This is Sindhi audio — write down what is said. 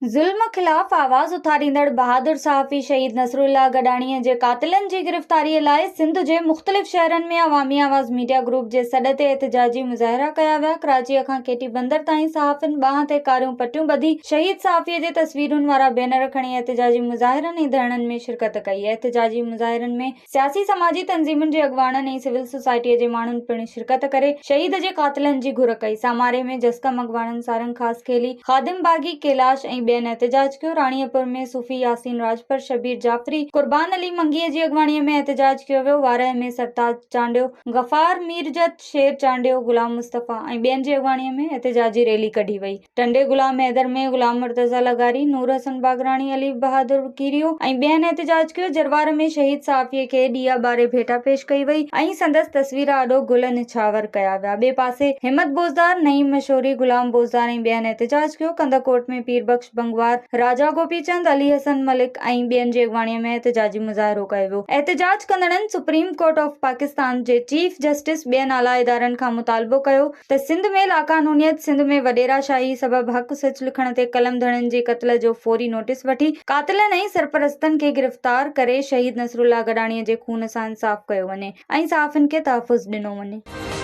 ظلم خلاف آواز اٿاريندڙ بهادر صحافي شهيد نصرالله گڏاڻي جي قاتلن جي گرفتاري لاء سنڌ جي مختلف شهرن ۾ عوامي آواز ميڊيا گروپ جي سڏ تي احتجاجي مظاهرا ڪيا ويا. ڪراچيء کان ڪيٽي بندر تائين صحافين ٻانهن تي ڪاريون پٽيون ٻڌي شهيد صحافي جي تصويرن وارا بينر کڻي احتجاجي مظاهرن ۽ ڌرڻن ۾ شرڪت ڪئي. احتجاجي مظاهرن ۾ سياسي سماجي تنظيمن جي اڳواڻن ۽ سول سوسائٽيء جي ماڻهن پڻ شرڪت ڪري شهيد جي قاتلن جي گهر ڪئي. ساماري ۾ جسقم اڳواڻن سارنگ خاصخيلي، خادم باغي، ڪيلاش ۽ ٻين احتجاج ڪيو. راڻيپور ۾ صوفي ياسين راڄپر، شبير جعفري، قربان علي منگيء جي اڳواڻيء ۾ احتجاج ڪيو ويو. وارهه ۾ سرتاج چانڊيو، غفار ميرجت، شير چانڊيو، غلام مصطفيٰ ۽ ٻين جي اڳواڻيء ۾ احتجاجي ريلي ڪڍي وئي. ٽنڊي غلام حيدر ۾ غلام مرتضيٰ لغاري، نور حسن باگراڻي، علي بهادر ڪيريو ۽ ٻين احتجاج ڪيو. جروار ۾ شهيد صحافيء کي ڏيئا ٻاري ڀيٽا پيش ڪئي وئي ۽ سندس تصوير آڏو گل نڇاور ڪيا ويا. ٻئي پاسي همت بوزدار، نعيم مشوري، غلام بوزدار ۽ ٻين احتجاج ڪيو. ڪنڌڪوٽ ۾ پير بخش بنگوار، راجا گوپي چند، علي حسن ملڪ ۽ ٻين جي اڳواڻي ۾ احتجاجي مظاهرو ڪيو ويو. احتجاج ڪندڙن سپريم ڪورٽ آف پاڪستان جي چيف جسٽس ٻين اعليٰ ادارن کان مطالبو ڪيو ته سنڌ ۾ لاقانونيت، سنڌ ۾ وڏيرا شاهي سبب حق سچ لکڻ تي قلم ڌڻين جي قتل جو فوري نوٽيس وٺي قاتلن ۽ سرپرستن کي گرفتار ڪري شهيد نصرالله گڏاڻي جي خون سان انصاف ڪيو وڃي ۽ صحافين کي تحفظ ڏنو وڃي.